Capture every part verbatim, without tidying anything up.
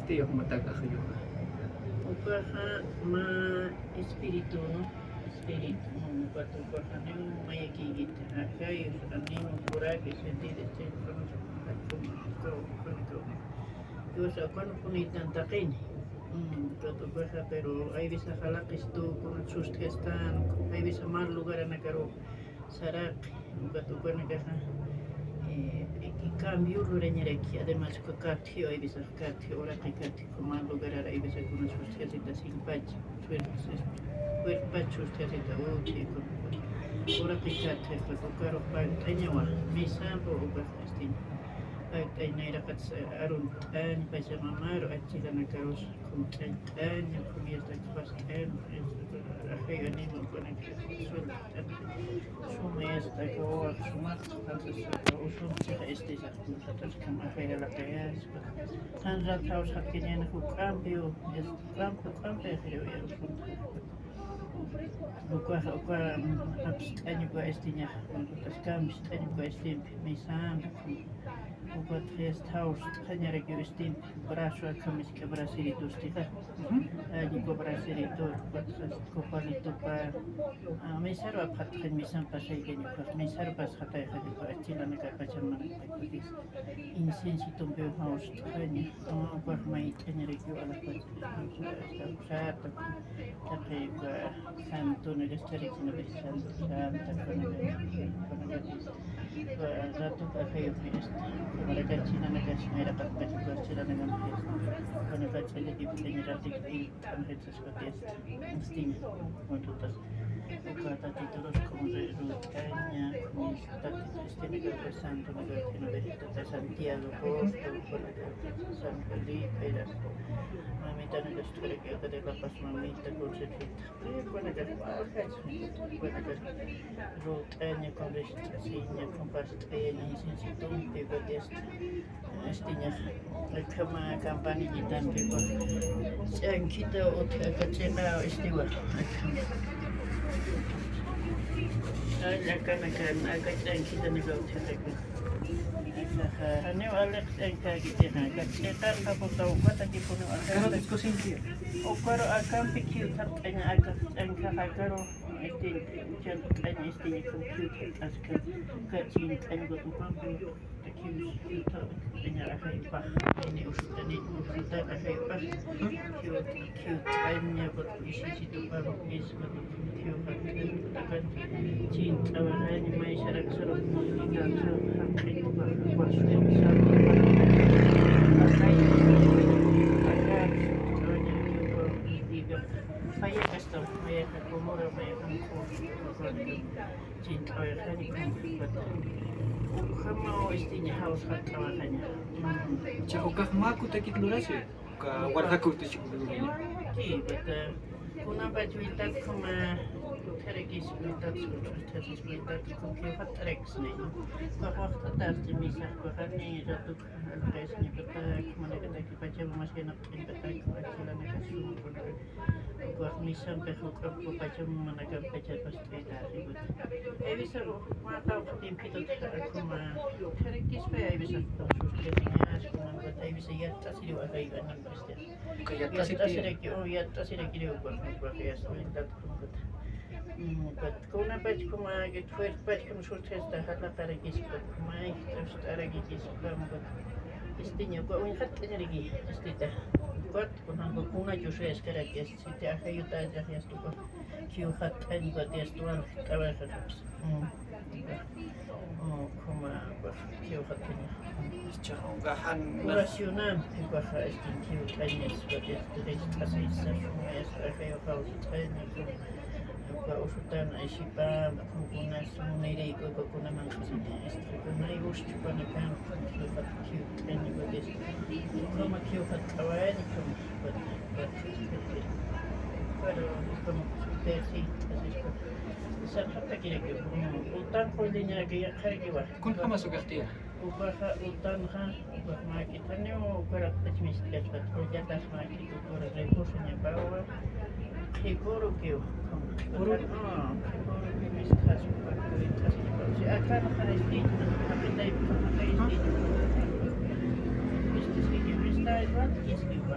Tiyuq matakax yuqa. Ukaxa mä espíritu, ¿no? Espíritu, ¿no? Ukat ukaxa niw mayakiykiti, akay, anima, puraki, sentir, este, ukan, ukan, ukan, ukan, ukan, ukan, ukan, ukan, ukan, ukan, ukan, ukat ukaxa, pero hay veces jalaqis tu, kunat sust'astan, hay veces mal lugaranakaru saraqi, ukat ukanakaxa, eh, cambio lurañaraki, además, uka katjiw, hay veces katji, uraqi katji, mal lugarar, hay veces kunat sust'asita sillpach, suertpach sust'asita utji, uraqi katji, ukat ukarux pagt'añawa, misampu, ukax, este, pagt'añ nayraqat arunt'añ, pachamamaru, achiranakarusa, kunt'añt'aña, comidas takpast'añ, ajay anima, ukanakax, suelta. Sumayasta, aka wawax sumaq, entonces, usuntix, este, saqkunxataskan ajay alaqayaspa. Jan rat jawsxatkañäni juk'ampiw, juk'ampi, juk'ampi ajiriw ya usuntix. Ukax, uka, mm, japst'añ uka estiñax, entonces, kampst'añ uka estimpi, misampi, ukat jawst'añarakiw estimpi, brazo akham isk'a braceritostixa. Ujú. Allin uka bracerito, ukat copalitopa, ah, misaru apxatxañ, misamp pasaykañ ukax, misaru pasxatayxañ ukax, achilanakar pachamamanak takpatis. Inciensitumpiw jawst'aña, ah, ukax mayt'añarakiw alaxpach, usata, taqi uka santonakas charichinapi, santo, santa, kunakatis, kunakatis, uka ratuka ajayuqmi, este, kunakachi, nanakachi, nayraqatpacha, ukax chiranakampi, este, kunakachi, allakipt'aña, ratuka, t'anxit saspa, este, este, kuntutas, uka Tatiturus, como rut'aña, como Tatitu, este, naka, santo, naka, naka, Tata Santiago Apóstol, kunaka, San Felipe, las mamitanakax, kunaka, de La Paz, mamita, Concepción. Kunakax, kunakax rut'aña, kunist'asiña, kumpast'ayaña, inciensitumpi, ukat, este, estiñax, akhama campanillitampi, ukat ch'ankhita utji, aka ch'iqa, estiwa, akhama. Ay, akanakan, aka ch'ankhitanaka utji, aka. Akaxa, janiw aliqt'añkäkitixa, aka ch'iqaxa, putaw, ukatakipuniw, aka. Ukaru akampi khiwthart'aña, aka ch'ankhaxa, akaru, este, ch'ankhaxa, este, khiwthart'askha, aka ch'ankhaxa, ukampi, khiwthart'aña, ajayupax, ini usutanit, usutan, ajayupax, khiw, khiwt'aña, ukat, isisitupax, isma, khiw, Chint'awaxañ, may saraksaru, jaq'itupax, waswit, sartupax, aka, chint'awaña, aka, payakastam, mayaka, kumura, mayaka, chint'awaxañ, ukhamaw, este, ña jawsxat'awaxaña. Cha, ukax mä kutakit lurasi. Uka walja kuta chukupuniña. Sí, bata, kunapach wiltat kuma, utjarakis wiltat, utjarakis wiltat, kun khiw jatt'araksni, ¿no? Uka waqtatarti misax, uka jani ratuk, alqaysni, bata, kumanakataki pachamamas yanapt'añ, bata, kuma chilanakasun, kunaka, uka misampix, uka pachamamanakam pachapas, Hay veces, mä qawqha tiempito, como, utjarakispa, hay veces, hay veces, yatt'asiriw, ajay, animpasti. Uka yatt'asiraki, o, yatt'asirakiriw, uka, uka, ya, sueltat, uka. Mm, uka, kunapach, como, que fuerte, pach, como, suelta, jalaqarakispa, como, ay, sustarakispa, uka. Este, ña, uka, uñjat'añaraki, este, ta. Uka, kunanku, kuna, yo soy escaraki, este, ajayuta, ya, ya, estuvo. Khiw jatt'añ, ukat, este, walja t'awaxax. Mm. Oh, como, ukat, khiw jatt'añ. Ukax, ukax jan oracionampi, ukaxa, este, khiwt'añas, ukat, este, rejt'asisa, sumayas, ajayuxaw jit'aña, uka usutan, aysipam, kunkunas, munirïk, uka kunaman q'asita, este, kunay uschupanakan, khiw jat, khiwt'añ, ukat, este, ukhama khiw jatt'awañ, ukhama. Pero, como, sí, así es. Sarxatakiraki, utan qullñaraki, yaqharakiwa. Kunjamas ukaxtiya. Ukaxa, utanxa, ukax mäkit, janiw ukaraq q'ichmiskaspat, qullatax mäkit, ukar recurso ñapawa. Qhipurukiw. Qhipuru. Ah, qhipurukiw misk'as, ukax qhipurukiw. Si akan jaristi, jaqitay, jaqitay. Mistiski, mistiski, mistiski.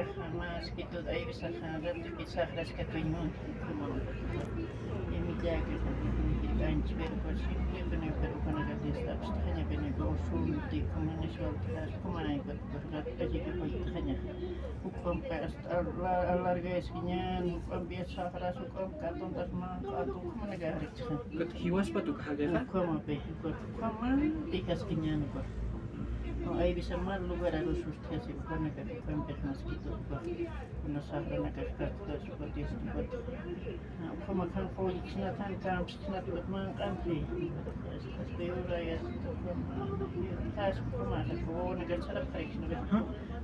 ukanakax, más que todo, hay veces, ajá, rato que saqraskatuñ mun, como, imillaka, anchpirku, siempre, pero, pero, ukanakax, diestapxtaxaña, pero, usunti, como, niswaltax, como, ay, pero, pero, rato que, que, ukanakax, ukanakax, alargaskiñan, ukanakax, saqras, ukanakax, katuntax, man, katun, ukanakax, Jiwaspat uka jallqa? Ukhamapi, uka, ukhama, pijaskiñan uka. No, hay veces mal lugar arusust'asi, ukanakax, ukampix más que todo, uka, kuna saqranakax, katkas, uka, diestapxta. Ukhama kan, qulliksnatan, kampsnatan, manq'ampi. Peor ay, ukhama, ukhama, ukhama,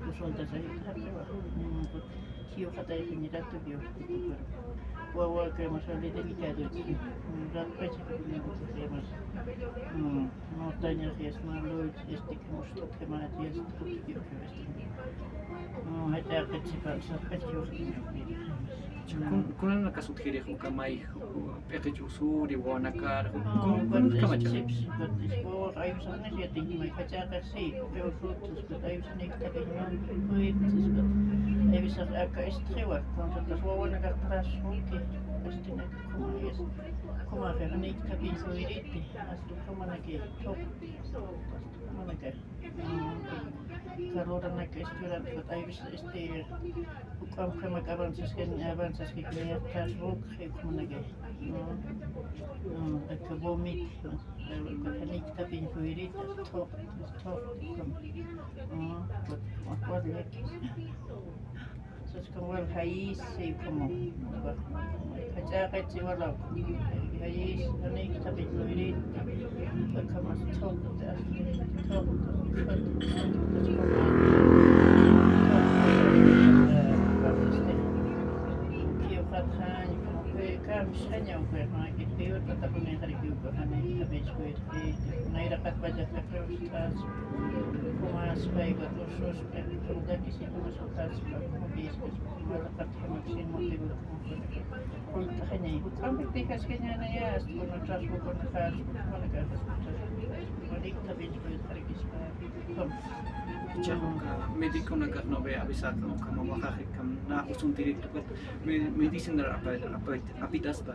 usuntas ay, ukhama, ukhama. Jiwxatayxaña ratu, Dios, pero wawaka más vale delicado, ratpacha, más, mm, montañas, más lucha, este, como usted, que más, este, mm, haya que se pasa, pues, yo, kun-, kunanakas utjirix uka mayj, p'iqich usuri, wawanakar, kun-, kun-, kunanakamachix. Wawax ayusanix yatinki mayjachaqa, sí, pero frutos, pero ayusanix tapiñman, frutos, pero ayusax aka istxiwa, entonces wawanakax tras, porque, este, como es, como es, ni tapiñ suiriti, hasta como na que, como na que. Karuranaka, este, este, ukamkhamak avanzas, avanzas que me atrás, ukamnaka, no, no, aka vomit, no, aka nikta pinjuyirita, stop, stop, no, acuerdo. Entonces, como el jayis, sí, como, kach'aqachi walaw, jayis, anikta pinjuyirita, como stop, stop, nayraqat pachata, como as payqa, usus, como dakisita, como sotas, como piscas, como nayraqat, como sin motivo, como Ullt'axañay, juk'ampi pijaskañänaya, hasta con otras, con otras, con otras, con otras, con otras, con otras. Ichax uka médiconakax no ve avisar, uka mamaxax, uka na usuntirïta, pues, me-, medicina apa-, apa-, apitaspa.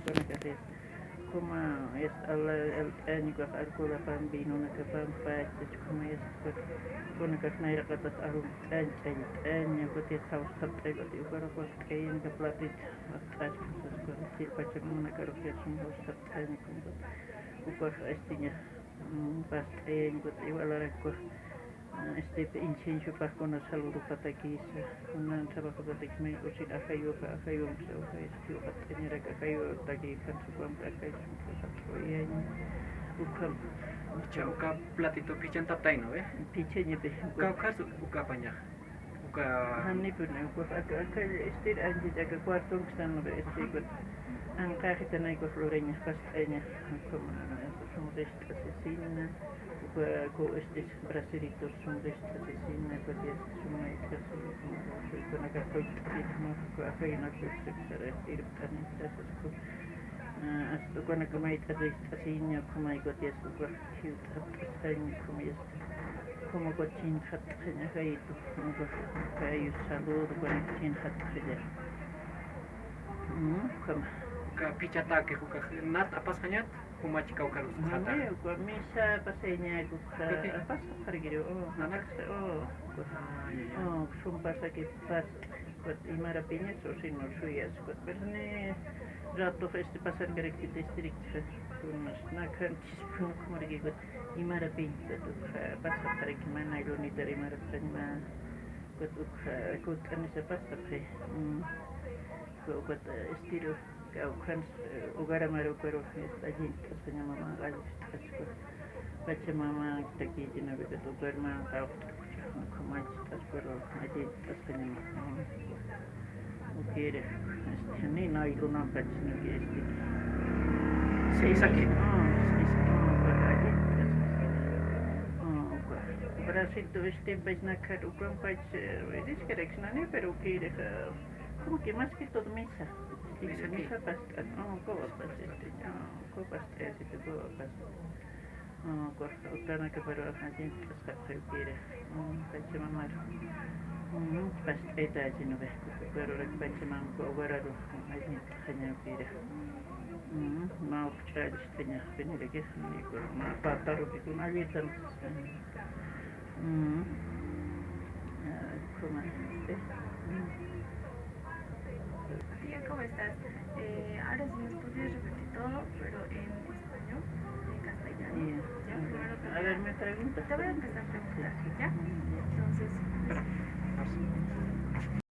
ukanakasï. Kuma es al, alt'añ ukax alcoholapam, vinonakapam, pachach, kuma es ukax, ukanakax nayraqatas alt'añ, ch'allt'añ, ukat jawstapt'ay, ukat ukarux wast'ayañ, uka platito wast'achkasas, ukat chillpachamanak ukarux yatsun jawstapt'añ, ukat ukax astiña, mm, past'ayañ, ukat iwalarak ukax, este, incienso pajkuna saludopatakisa, kunan trabajopatakismay usin ajayupa, ajayumsa, uka, este, uka t'añarak ajayutaki, pansukwamta ajayumsa, uka, ukham. Ucha, uka platito phichantaptayna, ¿ve? Phichañapi. Uka, uka, ukapaña. Uka. Janipuni, uka, aka, aka, este, anchit, aka cuarton, que están, ¿ve? Este, ajá. Uka, anqaxitanay, uka, floreña, past'aña, ukham, sumrist'asisina, uka ku este braceritos sumrist'asisina, uka dios sumrist'asisina, uka kunaka qoyt'asisina, uka ajayna sirpt'anit'asisku. Hasta ukanaka mayt'asist'asiña, ukhamay uka dios uka jiwt'apt'asqaña, ukhamay hasta ukhama uka chinxatqaña ajaytu, uka, uka salud, ukanaka chinxatqaña. Mm, ukhama. Uka phichhatäki, uka nat apasqañat, jumachi kawkharus. Uka misa pasayña, uka apasapxarakiru, o, nanaka, o, uka, o, sumpasaki pas, uka imarapiñas, o sino suyas, uka, pero ni rato este pasarkarakti districto, unas nakan chispun ukhamaraki, uka imarapiñ, uka apasapxaraki mana lunitara imarapxaña, uka, uka, uka, uka, uka, uka, estilo, kawkhan, eh, hogar amaru, pero, eh, allint'asqaña mama, allint'asqa. Pachamama, takiychinapï, hogar man, kawkhan, kawkhan, allint'asqa, pero allint'asqaña mama. Ukirix, este, ni naylunam pachnuki, este. Sisaki. Ah, sisaki, pero allint'asqa. Ah, uka. Bracito, este, pach, nakan, ukan, pach, eh, diskaraksnani, pero ukirix, ah, como que más que todo misa. Misa, misa past'at, ah, uka past'at, ah, uka past'at, uka past'at. Ah, uka, ukanaka pero allint'asqa ukirix. Mm, pachamamar. Mm, past'at, sino ve, pero rak pachamam, uka hogar aru, allint'asqaña ukirix. Mm, mä uk ch'allist'aña, veniraki, ni, pero mä pataru, ni, allint'asqa. Mm. Ah, ¿cómo es? Mm. Tía, ¿cómo estás? Eh, ahora sí nos podrías repetir todo, pero en español, en castellano. Ya. Ya, primero te voy a, a ver, me preguntas. Te voy a empezar a preguntar, ¿ya?